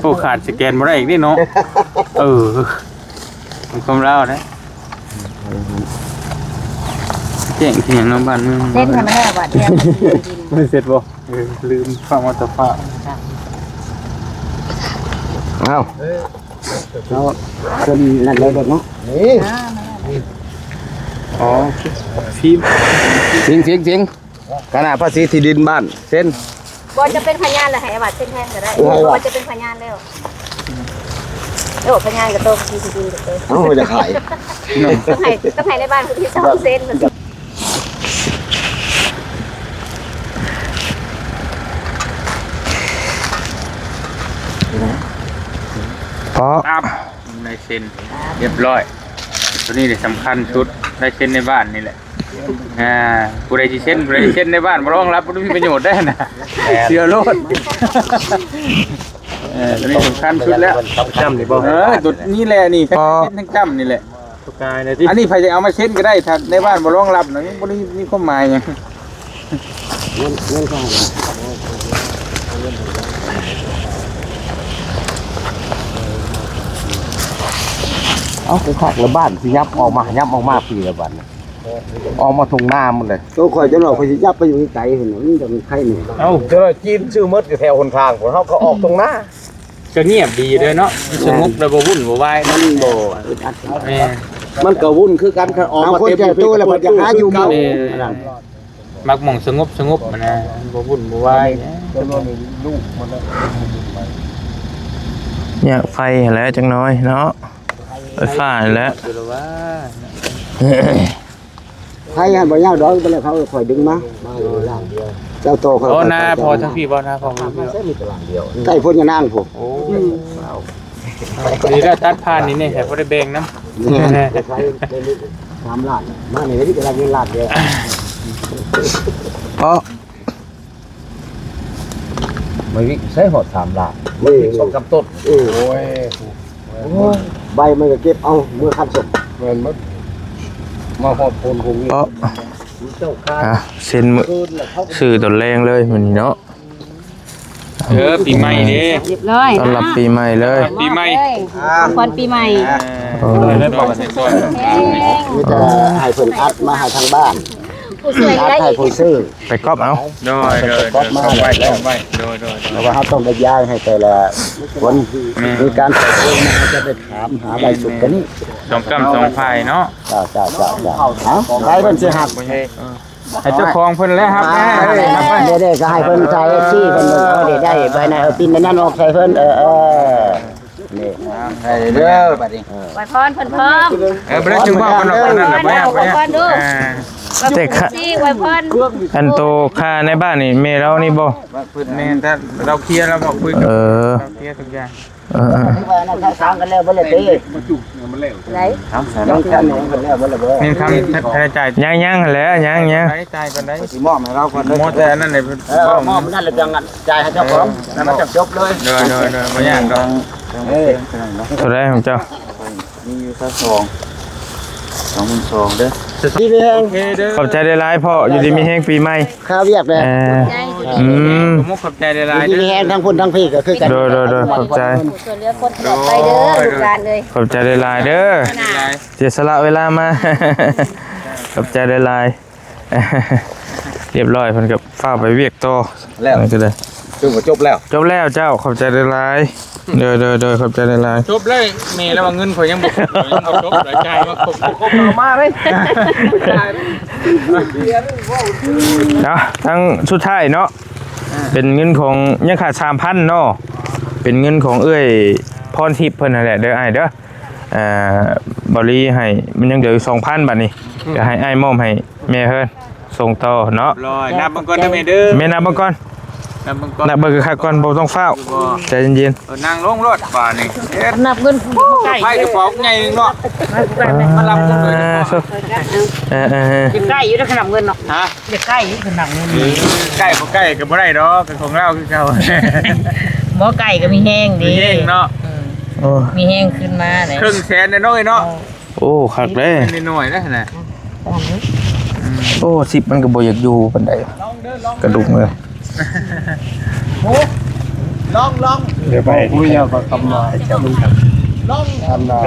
ໂອ້ ຂາດສະແກນບໍ່ໄດ້ອີກເດ້ເນາະ ເອີ ມັນຄວາມລາວເດ້ ແຈ້ງຄືຫຍັງເນາະ ບ້ານເມືອງ ເຊັນໃຫ້ມັນແລ້ວບາດດຽວ ມັນເສັດບໍ່? ເອີ ລືມຝາກມາແຕ່ຝາກ ອ້າວ ເອົາ ເຊັນນັ້ນໄດ້ເບິດເນາະ ນີ້ ອໍ ຟີມ ສິງ ສິງ ສິງ ຄະນະພາສີທີ່ດິນບ້ານ ເຊັນ ບໍ່ ຈະເປັນພະຍານແລ້ວ ໃຫ້ອາວັດເຊັນແທນກໍໄດ້ ເອີ ເພາະວ່າຈະເປັນພະຍານແລ້ວ ໂອ້ ພະຍານກໍໂຕ ພາສີທີ່ດິນກໍໂຕ ເອົ້າ ຢາກຂາຍ ຕ້ອງໃຫ້ ຕ້ອງໃຫ້ໃນບ້ານຜູ້ທີ່ສອງເຊັນ ເພາະ ຕາມ ລາຍເຊັນ ຮຽບຮ້ອຍ ຕົວນີ້ແຫຼະສຳຄັນສຸດ ລາຍເຊັນໃນບ້ານນີ້ແຫຼະ ອ່າ ຜູ້ໃດຊິເຊັນ ຜູ້ໃດຊິເຊັນໃນບ້ານບໍ່ລອງຮັບ ບໍ່ມີປະໂຫຍດໄດ໋ຫັ້ນນະ ເຊື່ອໂລດ ເອີ ຕົວນີ້ສຳຄັນສຸດແລ້ວ ຈ້ຳນີ້ບໍ່ ເອີ ຕົວນີ້ແຫຼະນີ້ ເຊັນທັງຈ້ຳນີ້ແຫຼະ ຕົວກາຍນະຕິ ອັນນີ້ໃຜຈະເອົາມາເຊັນກໍໄດ້ ຖ້າໃນບ້ານບໍ່ລອງຮັບນະ ຍັງບໍ່ໄດ້ມີຄວາມໝາຍຫຍັງ ເງິນ ເງິນເທົ່າໃດ ເອົ້າ ຄືຄັກລະ ບ້ານຊິຫຍັບອອກມາ ຫຍັບອອກມາພີ້ລະ ບາດນີ້ ອອກມາທົ່ງນາໝົດເລີຍ ໂຕຂ້ອຍຈະລອກ ຂ້ອຍຊິຫຍັບໄປຢູ່ໄກໆພຸ້ນ ມັນຈະມີໄຄໜຶ່ງ ເອົ້າ ເຈົ້າຈີນຊື້ໝົດຢູ່ແຖວຫົນທາງພຸ້ນ ເຮົາກໍອອກທົ່ງນາ ກໍງຽບດີເດ້ເນາະ ສະຫງົບແລ້ວບໍ່ວຸ່ນບໍ່ວາຍເນາະ ມັນບໍ່ອຶດອັດ ແມ່ນ ມັນກໍວຸ່ນຄືກັນ ຄັນອອກມາເຕັມ ເອົາຄົນໃຫຍ່ໂຕແລ້ວ ມັນຢາກຫາຢູ່ໝູ່ ແມ່ນ ອັນນັ້ນ ມັກໝ່ອງສະຫງົບໆ ຫັ້ນນະ ບໍ່ວຸ່ນບໍ່ວາຍ ຈຳນວນລູກມັນນະ ຍາກໄຟຫັ້ນແຫຼະຈັກໜ້ອຍເນາະ ໄຟຟ້າຫັ້ນແຫຼະ ໃຜຫັ້ນບໍ່ຍາກດອກ ບໍ່ແລ້ວເຂົາຄ່ອຍດຶງມາ ເຈົ້າຕໍ່ຂ້ອຍ ໂອ້ ນາພໍ່ທາງພີ້ບໍ່ ນາພໍ່ທາງພີ້ບໍ່ ໃກ້ໂພນຍານາງພຸ້ນ ໂອ້ ອືມ ນີ້ລະຕັດຜ່ານນີ້ແດ່ ໃຫ້ພໍໄດ້ແບ່ງນຳ ແມ່ນ ສາມລ້ານ ມານີ້ມີແຕ່ລາຍເງິນລ້ານດຽວ ເພາະ ໄມ້ວິກໃຊ້ຮອດສາມລ້ານ ເອີ ສອງສາມຕົ້ນ ເອີ ໂອ້ຍ ໂອ້ຍ ໃບມັນກໍເກັບເອົາເມືອຄັນສົມ ແມ່ນໝົດ ມາຮອດໂພນໂຮງນີ້ ເພາະ ເຈົ້າຄ່າ ອ່ະ ເຊັນມື້ ເກີນແລ້ວເຂົາກໍ ຊື້ຕອນແລງເລີຍມື້ນີ້ເນາະ ເອີ ປີໃໝ່ເດ້ ຮຽບຮ້ອຍ ຕ້ອນຮັບປີໃໝ່ເລີຍ ປີໃໝ່ ຂອງຂວັນປີໃໝ່ ເອີ ໂອ້ຍ ມີແຕ່ໃຫ້ເພິ່ນອັດມາໃຫ້ທາງບ້ານ ຜູ້ຊ່ວຍ ອັດໃຫ້ຜູ້ຊື້ ໄປກັອບເອົາ ໂດຍ ໂດຍ ໄປກັອບມາ ໄວ້ ໄວ້ ໂດຍ ໂດຍ ເພາະວ່າເຮົາຕ້ອງໄດ້ຍ້າຍໃຫ້ແຕ່ລະຄົນ ແມ່ນ ມີການເປີດໂຮງມາ ເຮົາຈະໄດ້ຖາມຫາໄວສຸດກວ່ານີ້ ສອງກ້ຳສອງຝ່າຍເນາະ ເຈົ້າ ເຈົ້າ ເຈົ້າ ເຈົ້າ ເອົາ ໃຜເພິ່ນຊິຮັບ ເອີ ໃຫ້ເຈົ້າຂອງເພິ່ນແຫຼະຮັບ ອ່າ ເດ້ ເດ້ ກໍໃຫ້ເພິ່ນໃສ່ ເອັຟຊີ ເພິ່ນເບິ່ງ ເອີ ໄດ້ ໄດ້ ໃບນັ້ນ ເອີ ປິ່ນໃບນັ້ນອອກໃສ່ເພິ່ນ ເອີ ເອີ ນີ້ ໃຫ້ເດີບັດນີ້ ເອີ ອວຍພອນເພິ່ນພ້ອມ ເອີ ບໍ່ໄດ້ ຈຶ່ງບອກເພິ່ນດອກ ອວຍພອນເນາະ ອວຍພອນດູ ອ່າ ແຕ່ຄ່າ ອວຍພອນ ອັນໂຕຄ່າໃນບ້ານນີ້ ແມ່ລາວນີ້ບໍ່ ແມ່ນ ແຕ່ລາວເຄຍ ລາວບອກຄຸຍກັບ ເອີ ລາວເຄຍທຸກຢ່າງ ເອີໆ ວ່ານັ້ນທາງສາງກັນແລ້ວບໍ່ແລ້ວຕິ? ໄດ້ ທາງສາງ ຍັງຄັນນີ້ເພິ່ນແລ້ວບໍ່ແລ້ວບໍ່? ຍັງຄຳຄ່າໃຊ້ຈ່າຍ ຍັງໆ ຫັ້ນແຫຼະ ຍັງໆ ຄ່າໃຊ້ຈ່າຍປານໃດ? ຊິມອບໃຫ້ລາວກ່ອນເດີ້ ໝໍແຕ່ອັນນັ້ນແຫຼະ ເອີ ມອບນັ້ນແລ້ວຈັ່ງຈ່າຍໃຫ້ເຈົ້າຂອງ ແລ້ວມັນຈະຈົບເລີຍ. ໂດຍໆໆ ບໍ່ຍາກດອກ. ເອີ ເທົ່າໃດຂອງເຈົ້າ? ມີຢູ່ຊາວສອງ ສອງໝື່ນສອງເດີ້. ດີມີແຮງ ໂອເຄເດີ້ ຂອບໃຈຫຼາຍໆພໍ່ ຢູ່ດີມີແຮງປີໃໝ່ ຄາວຽກແດ່ ເອີ ອືມ ຂອບໃຈຫຼາຍໆ ດີມີແຮງ ທັງພຸ້ນທັງພີກໍຄືກັນ ໂດຍໆໆ ຂອບໃຈ ຊ່ວຍເຫຼືອຄົນຕະຫຼອດໄປເດີ້ ລູກຫຼານເອີຍ ຂອບໃຈຫຼາຍໆເດີ້ ເສຍສະຫຼະເວລາມາ ຂອບໃຈຫຼາຍໆ. ຮຽບຮ້ອຍ ເພິ່ນກໍຟ້າວໄປວຽກຕໍ່ແລ້ວ ນັ້ນກໍໄດ້ ຄືວ່າຈົບແລ້ວ ຈົບແລ້ວເຈົ້າ ຂອບໃຈຫຼາຍໆ ໂດຍໆໆ ຂອບໃຈຫຼາຍໆ. ຈົບແລ້ວ ແມ່ລາວວ່າເງິນຂ້ອຍຍັງບໍ່ຄົບ ຍັງບໍ່ຈົບ ຈ່າຍມາຄົບ ຄົບເອົາມາເລີຍ ເນາະ ທາງສຸດທ້າຍເນາະ ອ່າ ເປັນເງິນຂອງ ຍັງຂາດສາມພັນເນາະ ເປັນເງິນຂອງເອື້ອຍພອນທິບເພິ່ນຫັ້ນແຫຼະເດີ້ ອ້າຍເດີ້. ອ່າ ບ່າວລີໃຫ້ ມັນຍັງເຫຼືອຢູ່ສອງພັນ ບາດນີ້ ອືມ ກໍໃຫ້ອ້າຍມອບໃຫ້ແມ່ເພິ່ນ ສົ່ງຕໍ່ເນາະ. ຮຽບຮ້ອຍ ນັບເບິ່ງກ່ອນເດີ້ແມ່ເດີ້ ແມ່ນັບເບິ່ງກ່ອນ ນັບເບິ່ງກ່ອນ ນັບເບິ່ງຄັກໆກ່ອນ ບໍ່ຕ້ອງຟ້າວ ຢູ່ບໍ່? ໃຈເຢັນໆ ເອີ ນັ່ງລົງໂລດບາດນີ້ ນັບເງິນ ໂອ້ ໃສ່ກະເປົາໃຫຍ່ໜຶ່ງເນາະ ມາລັບເງິນໂດຍສະເພາະ ເອີໆໆ ໃກ້ຢູ່ເດີ້ ຄັນນັບເງິນເນາະ ຮະ? ຢາກໃກ້ຢູ່ຄັນນັບເງິນ ໃກ້ບໍ່ໃກ້ກໍບໍ່ໄດ້ດອກ ກໍຂອງລາວຄືເກົ່າ ບໍ່ໃກ້ກໍມີແຮງເດ້ ມີແຮງເນາະ ເອີ ໂອ້ ມີແຮງຂຶ້ນມາແຫຼະ ເຄິ່ງແສນເດ້ນ້ອງເອີຍເນາະ ໂອ້ ຄັກເດ້ ນ້ອຍໆເດ້ຫັ້ນນະ ອືມ ໂອ້ ສິບມັນກໍບໍ່ຢາກຢູ່ປານໃດ ກະດູກເອີຍ ໂອ້ ລອງໆ ດຽວໄປ ຜູ້ຍາວກໍກຳມາ ລອງ ອັນນ່າ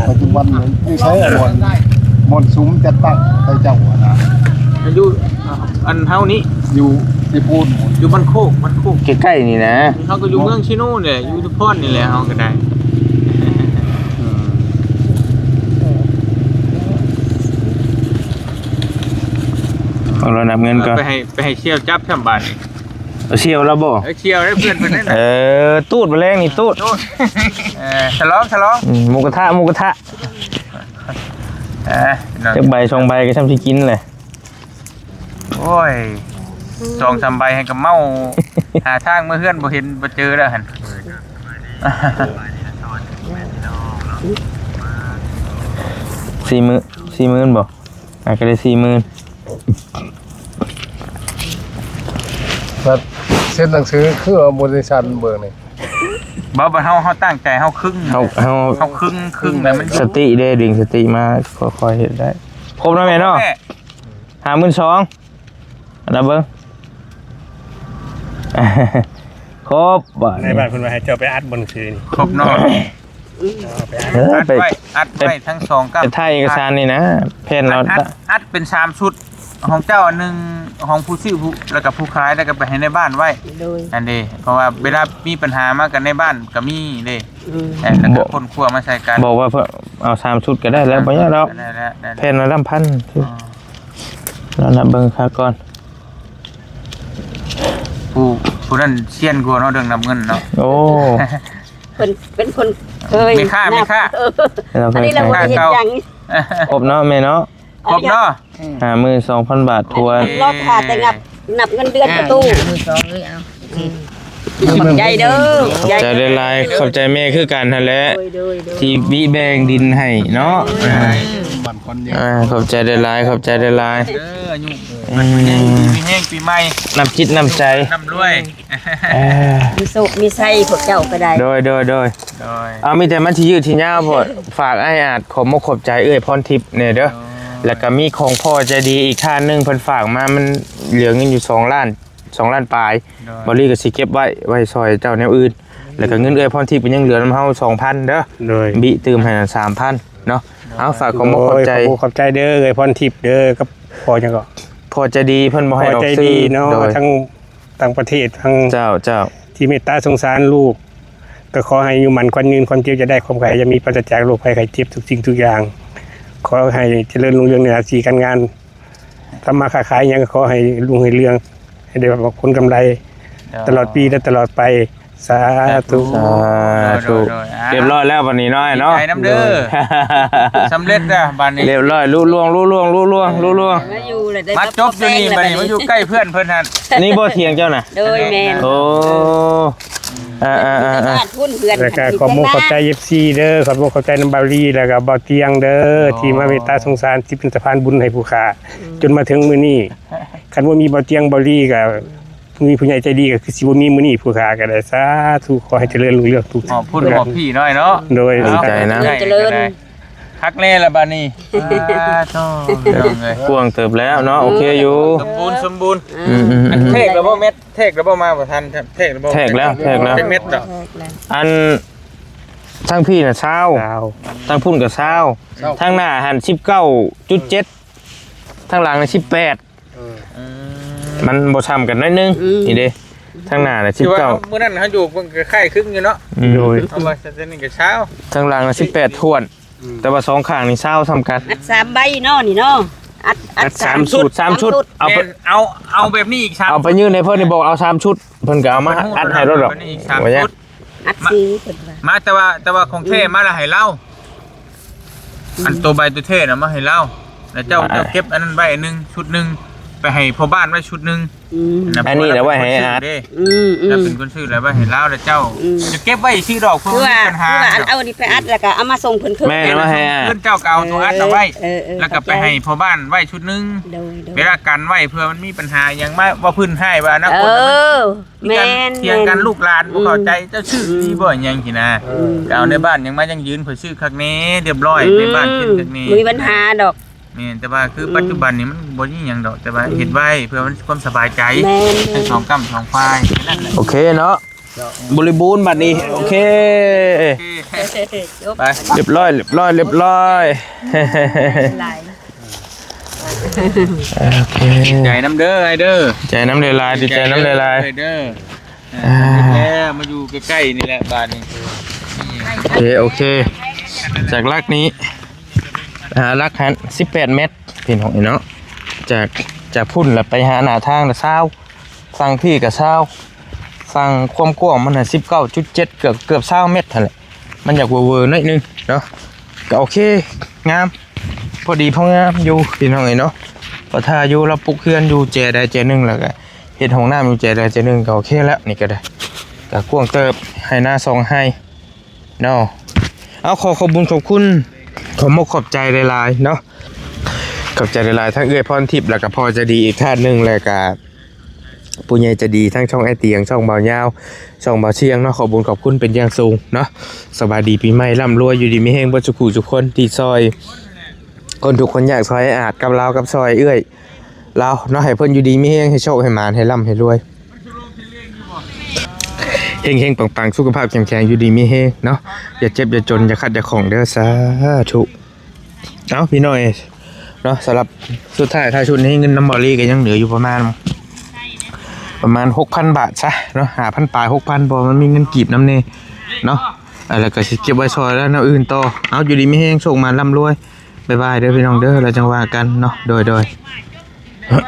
ປັດຈຸບັນນີ້ໃຊ້ບ່ອນ ບ່ອນສຸມຈັດຕັ້ງໃຫ້ເຈົ້າຫັ້ນນະ ຢູ່ ອັນເຮົານີ້ ຢູ່ທີ່ພູນ ຢູ່ບ້ານໂຄກ ບ້ານໂຄກ ໃກ້ໆນີ້ນະ ເຮົາກໍຢູ່ເມືອງຊີໂນນີ້ແຫຼະ ຢູ່ທຸພອນນີ້ແຫຼະ ເຮົາກໍໄດ້ ອືມ ເອົາລະ ນັບເງິນກ່ອນ ໄປໃຫ້ ໄປໃຫ້ສ່ຽວຈັບຊ້ຳບາດນີ້ ສ່ຽວລະບໍ່? ເອີ ສ່ຽວໄດ້ເພື່ອນເພິ່ນນັ້ນ ເອີ ຕູດ ມື້ແລງນີ້ຕູດ ຕູດ ເອີ ສະຫຼອງ ສະຫຼອງ ອືມ ໝູກະທະ ໝູກະທະ ເອີ ຈັກໃບສອງໃບກໍຊ່ຳຊິກິນແຫຼະ ໂອ້ຍ ສອງສາມໃບຫັ້ນກໍເມົາ ຫາທາງເມືອເຮືອນບໍ່ເຫັນບໍ່ເຈີແລ້ວຫັ້ນ ສີ່ໝື່ນ ສີ່ໝື່ນບໍ່? ອ່າ ກໍໄດ້ສີ່ໝື່ນ ແລ້ວເຊັນໜັງສືຄືວ່າບໍ່ໄດ້ສັ່ນເບິ່ງນີ້ ບໍ່ ບໍ່ ເຮົາ ເຮົາຕັ້ງໃຈ ເຮົາຄຶງ ເຮົາ ເຮົາ ເຮົາຄຶງ ຄຶງແລ້ວມັນ ສະຕິເດ້ ດຶງສະຕິມາ ຄ່ອຍໆເຮັດໄດ້ ຄົບແລ້ວແມ່ເນາະ ຫ້າໝື່ນສອງ ອັນນັ້ນເບິ່ງ ຄົບ ບາດນີ້ ໃນບ້ານເພິ່ນວ່າໃຫ້ເຈົ້າໄປອັດບໍ່ໜັງສືນີ້ ຄົບເນາະ ເອີ ໄປ ອັດໄວ້ ໄປ ອັດໄວ້ທັງສອງກັບ ໄປຖ່າຍເອກະສານນີ້ນະ ແຜ່ນເຮົາ ອັດ ອັດເປັນສາມຊຸດ ຂອງເຈົ້າອັນໜຶ່ງ ຂອງຜູ້ຊື້ ຜູ້ ແລ້ວກໍຜູ້ຂາຍ ແລ້ວກໍໄປໃຫ້ໃນບ້ານໄວ້ ໂດຍ ອັນນີ້ ເພາະວ່າເວລາມີປັນຫາມາກັນໃນບ້ານກໍມີເດ້ ອືມ ແລ້ວກໍຄົ້ນຄວ້າມາໃສ່ກັນ ບອກວ່າເພິ່ນເອົາສາມຊຸດກໍໄດ້ແລ້ວ ບໍ່ຍາກດອກ ໄດ້ແລ້ວ ໄດ້ແລ້ວ ແຜ່ນລະລຳພັນ ອໍ ລອງນັບເບິ່ງຄ່າກ່ອນ ຜູ້ ຜູ້ນັ້ນຊຽນກວ່າເນາະ ເລື່ອງນັບເງິນເນາະ ໂອ້ ເພິ່ນເປັນຄົນເຄີຍ ແມ່ຄ້າ ແມ່ຄ້າ ເອີ ອັນນີ້ລະບໍ່ໄດ້ເຮັດຫຍັງ ຄົບເນາະແມ່ເນາະ ຄົບເນາະ ຫ້າໝື່ນສອງພັນບາດຖ້ວນ ລອຖ້າແຕ່ນັບ ນັບເງິນເດືອນປະຕູ ມື້ສອງເອີຍ ເອົາ ຂອບໃຈເດີ ຂອບໃຈຫຼາຍໆ ຂອບໃຈແມ່ຄືກັນຫັ້ນແຫຼະ ໂດຍໆໆ ທີ່ບິແບ່ງດິນໃຫ້ເນາະ ໂດຍ ອ່າ ຂອບໃຈຫຼາຍໆ ຂອບໃຈຫຼາຍໆ ເດີ ອາຍຸ ອືມ ມີແຮງປີໃໝ່ ນ້ຳຈິດນ້ຳໃຈ ຮ່ຳລວຍ ເອີ ມີໂຊກມີໄຊພວກເຈົ້າກໍໄດ້ ໂດຍ ໂດຍ ໂດຍ ໂດຍ ເອົາ ມີແຕ່ມັນຊິຍືດຊິຍາວໂພດ ຝາກອ້າຍອາດຂອບມົກຂອບໃຈເອື້ອຍພອນທິບແດ່ເດີ ໂດຍ ແລ້ວກໍມີຂອງພໍ່ໃຈດີອີກທ່ານໜຶ່ງ ເພິ່ນຝາກມາ ມັນເຫຼືອເງິນຢູ່ສອງລ້ານ ສອງລ້ານປາຍ ໂດຍ ບ່າວລີກໍຊິເກັບໄວ້ ໄວ້ຊ່ອຍເຈົ້າແນວອື່ນ ແລ້ວກໍເງິນເອື້ອຍພອນທິບກໍຍັງເຫຼືອນຳເຮົາສອງພັນເດີ ໂດຍ ບິຕື່ມໃຫ້ສາມພັນເນາະ ເອົາ ຝາກຂອບມົກຂອບໃຈ ໂດຍ ຂອບໃຈເດີ ເອື້ອຍພອນທິບເດີ ກັບພໍ່ຫຍັງເກາະ ພໍ່ໃຈດີ ເພິ່ນບໍ່ໃຫ້ອອກຊື່ ເນາະ ໂດຍ ທັງຕ່າງປະເທດ ທັງ ເຈົ້າ ເຈົ້າ ທີ່ເມດຕາສົງສານລູກ ກໍຂໍໃຫ້ອາຍຸໝັ້ນຂວັນຍືນ ຄວາມເຈັບຢ່າໄດ້ ຄວາມໄຂ້ຢ່າມີ ປາສະຈາກໂລກໄພໄຂ້ເຈັບ ທຸກສິ່ງທຸກຢ່າງ ຂໍໃຫ້ຈະເລີນຮຸ່ງເຮືອງໃນໜ້າທີ່ການງານ ທຳມາຄ້າຂາຍຫຍັງກໍຂໍໃຫ້ຮຸ່ງໃຫ້ເຮືອງ ໃຫ້ໄດ້ຮັບຜົນກຳໄລ ເຈົ້າ ຕະຫຼອດປີ ແລະ ຕະຫຼອດໄປ ສາທຸ ສາທຸ ໂດຍ ໂດຍ ໂດຍ ອ່າ ຮຽບຮ້ອຍແລ້ວບັດນີ້ເນາະ ເນາະ ດີໃຈນຳເດີ ໂດຍ ສຳເລັດແລ້ວບັດນີ້ ຮຽບຮ້ອຍ ລຸລ່ວງ ລຸລ່ວງ ລຸລ່ວງ ລຸລ່ວງ ມາຢູ່ແລ້ວ ມາຈົບຢູ່ນີ້ບັດນີ້ ມາຢູ່ໃກ້ເພື່ອນເພິ່ນຫັ້ນ ນີ້ບໍ່ຖຽງເຈົ້ານະ ໂດຍ ແມ່ນ ໂອ້ ອ່າໆໆໆ ບ້ານພຸ້ນເຮືອນ ແລ້ວກໍຂອບມຸກຂອບໃຈ ເອັຟຊີ ເດີ ຂອບມຸກຂອບໃຈນຳບ່າວລີ ແລ້ວກໍບ່າວຕຽງເດີ ໂອ້ ທີ່ມາເມດຕາສົງສານ ທີ່ເປັນສະພານບຸນໃຫ້ຜູ້ຂ້າ ອືມ ຈົນມາເຖິງມື້ນີ້ ຄັນບໍ່ມີບ່າວຕຽງບ່າວລີກໍ ມີຜູ້ໃຫຍ່ໃຈດີກໍຄືຊິບໍ່ມີມື້ນີ້ ຜູ້ຂ້າກໍໄດ້ ສາທຸ ຂໍໃຫ້ຈະເລີນຮຸ່ງເຮືອງທຸກ ຂອບຄຸນຂອບພີ່ນ້ອຍເນາະ ໂດຍ ດີໃຈນະ ເລີນຈະເລີນ ຄັກແນ່ລະບາດນີ້ ສາທຸ ພີ່ນ້ອງເອີຍ ກວ້າງເຕີບແລ້ວເນາະ ໂອເຄຢູ່ ສົມບູນ ສົມບູນ ອືມໆໆ ແທກແລ້ວບໍ່ແມັດ ແທກແລ້ວບໍ່ ມາບໍ່ທັນ ແທກແລ້ວບໍ່ ແທກແລ້ວ ແທກແລ້ວ ແທກແລ້ວ ອັນ ທາງພີ້ນະຊາວ ຊາວ ທາງພຸ້ນກໍຊາວ ຊາວ ທາງໜ້າຫັ້ນສິບເກົ້າຈຸດເຈັດ ທາງຫຼັງສິບແປດ ເອີ ອືມ ມັນບໍ່ສ່ຳກັນໜ້ອຍໜຶ່ງ ອືມ ນີ້ເດ້ ທາງໜ້ານະສິບເກົ້າ ຄືວ່າມື້ນັ້ນເຮົາຢູ່ເບິ່ງກໍຄ້າຍຄຶງຢູ່ເນາະ ອືມ ໂດຍ ເອົາວ່າຊັ້ນນີ້ກໍຊາວ ທາງຫຼັງນະສິບແປດຖ້ວນ ອືມ ແຕ່ວ່າສອງຂ້າງນີ້ຊາວສ່ຳກັນ ອັດສາມໃບເນາະນີ້ເນາະ ອັດ ອັດ ອັດສາມ ສາມຊຸດ ສາມຊຸດ ສາມຊຸດ ເອົາໄປ ແມ່ນ ເອົາ ເອົາແບບນີ້ອີກສາມ ເອົາໄປຍື່ນໃຫ້ເພິ່ນນີ້ ບອກເອົາສາມຊຸດ ເພິ່ນກໍເອົາມາອັດໃຫ້ໂລດດອກ ເອົາແບບນີ້ອີກສາມຊຸດ ອັດສີເພິ່ນວ່າ ມາ ແຕ່ວ່າ ແຕ່ວ່າຂອງແທ້ ອືມ ມາລະໃຫ້ລາວ ອືມ ອັນໂຕໃບໂຕແທ້ນະມາໃຫ້ລາວ ແລ້ວເຈົ້າ ອ່າ ເຈົ້າເກັບອັນນັ້ນໄວ້ອັນໜຶ່ງ ຊຸດໜຶ່ງ ໄປໃຫ້ພໍ່ບ້ານໄວ້ຊຸດໜຶ່ງ ອືມ ອັນນີ້ລະໄວ້ໃຫ້ອາດ ອືມໆ ລາວເປັນຄົນຊື້ລະໄວ້ໃຫ້ລາວ ແລ້ວເຈົ້າ ອືມ ຈະເກັບໄວ້ຊື່ດອກ ເພື່ອ ເພື່ອ ບໍ່ມີປັນຫາ ຄືວ່າອັນເອົານີ້ໄປອັດ ແລ້ວກໍເອົາມາສົ່ງເພິ່ນຄືນ ແມ່ນ ເອົາມາໃຫ້ອາດ ເພິ່ນເຈົ້າກໍເອົາໂຕອັດເອົາໄວ້ ເອີໆ ແລ້ວກໍໄປໃຫ້ພໍ່ບ້ານໄວ້ຊຸດໜຶ່ງ ໂດຍໆ ເວລາກັນໄວ້ ເພື່ອມັນມີປັນຫາຫຍັງມາເວົ້າພື້ນຮ້າຍວ່າອະນາຄົດ ເອີ ມັນມີການ ແມ່ນໆ ຖຽງກັນ ລູກຫຼານບໍ່ເຂົ້າໃຈ ເຈົ້າຊື້ ອືມ ດີບໍ່ຫຍັງຊີ້ນະ ອືມ ກໍເອົາໃນບ້ານຫຍັງມາຢັ້ງຢືນ ຂ້ອຍຊື້ຄັກແນ່ ຮຽບຮ້ອຍ ອືມ ໃນບ້ານເຮັດຄັກແນ່ ບໍ່ມີບັນຫາດອກ ແມ່ນ ແຕ່ວ່າຄື ອືມ ປັດຈຸບັນນີ້ມັນບໍ່ມີຫຍັງດອກ ແຕ່ວ່າ ອືມ ເຮັດໄວ້ເພື່ອມັນຄວາມສະບາຍໃຈ ແມ່ນໆ ທັງສອງກ້ຳສອງຝ່າຍ ແຄ່ນັ້ນແຫຼະ ໂອເຄເນາະ ເຈົ້າ ບໍລິບູນບັດນີ້ ໂອເຄ ໂອເຄ ໄປ ຮຽບຮ້ອຍ ຮຽບຮ້ອຍ ຮຽບຮ້ອຍ ຫຼາຍ ໂອເຄ ດີໃຈນຳເດີອ້າຍເດີ ດີໃຈນຳຫຼາຍໆ ດີໃຈນຳຫຼາຍໆ ເດີ ອ່າ ແລ້ວມາຢູ່ໃກ້ໆນີ້ແຫຼະບາດນີ້ ໂອເຄ ໂອເຄ ຈາກຫຼັກນີ້ ອ່າ ຫຼັກຫັ້ນສິບແປດແມັດ ພີ່ນ້ອງເອີຍເນາະ ຈາກ ຈາກພຸ້ນລະໄປຫາໜ້າທາງລະຊາວ ຝັ່ງພີ້ກະຊາວ ຝັ່ງຄວາມກວ້າງມັນຫັ້ນສິບເກົ້າຈຸດເຈັດ ເກືອບ ເກືອບຊາວແມັດຫັ້ນແຫຼະ ມັນຢາກເວີໆໜ້ອຍໜຶ່ງເນາະ ກະໂອເຄ ງາມ ພໍດີພໍງາມຢູ່ ພີ່ນ້ອງເອີຍເນາະ ເພາະຖ້າຢູ່ລາວປຸກເຮືອນຢູ່ແຈໃດແຈໜຶ່ງ ແລ້ວກະເຮັດຫ້ອງນ້ຳຢູ່ແຈໃດແຈໜຶ່ງ ກະໂອເຄແລ້ວ ນີ້ກະໄດ້ ກະກວ້າງເຕີບ ໄຮ່ນາສອງໄຮ່ ເນາະ ເອົາ ຂໍຂອບບຸນຂອບຄຸນ ຂອບມຸກຂອບໃຈຫຼາຍໆເນາະ ຂອບໃຈຫຼາຍໆ ທັງເອື້ອຍພອນທິບ ແລ້ວກະພໍ່ໃຈດີອີກທ່ານໜຶ່ງ ແລ້ວກະຜູ້ໃຫຍ່ໃຈດີ ທັງຊ່ອງອ້າຍຕຽງ ຊ່ອງບ່າວຍາວ ຊ່ອງບ່າວຊຽງເນາະ ຂອບບຸນຂອບຄຸນເປັນຢ່າງສູງເນາະ ສະບາຍດີປີໃໝ່ ລ່ຳລວຍ ຢູ່ດີມີແຮງເບິດສູ່ຜູ້ສູ່ຄົນ ທີ່ຊ່ອຍຄົນທຸກຄົນຍາກ ຊ່ອຍອາດກັບລາວ ກັບຊ່ອຍເອື້ອຍ ລາວເນາະ ໃຫ້ເພິ່ນຢູ່ດີມີແຮງ ໃຫ້ໂຊກໃຫ້ໝານ ໃຫ້ລ່ຳໃຫ້ລວຍ ເຮັງໆ ປັງໆ ສຸຂະພາບເຂັ້ມແຂງ ຢູ່ດີມີແຮງເນາະ ຢ່າເຈັບຢ່າຈົນ ຢ່າຂັດຢ່າຂ້ອງເດີ ສາທຸ ເອົ້າ ພີ່ນ້ອງເອີຍເນາະ ສຳລັບສຸດທ້າຍທ້າຍສຸດນີ້ ເງິນນຳບ່າວລີກໍຍັງເຫຼືອຢູ່ປະມານ ປະມານຫົກພັນບາດຊະເນາະ ຫ້າພັນປາຍ ຫົກພັນ ເພາະວ່າມັນມີເງິນກີບນຳແດ່ເນາະ ແລ້ວກໍຊິເກັບໄວ້ຊ່ອຍແລ້ວແນວອື່ນຕໍ່ ເອົາ ຢູ່ດີມີແຮງ ໂຊກໝານ ລ່ຳລວຍ ບາຍບາຍເດີ ພີ່ນ້ອງເດີ ແລ້ວຈັ່ງວ່າກັນເນາະ ໂດຍໆ.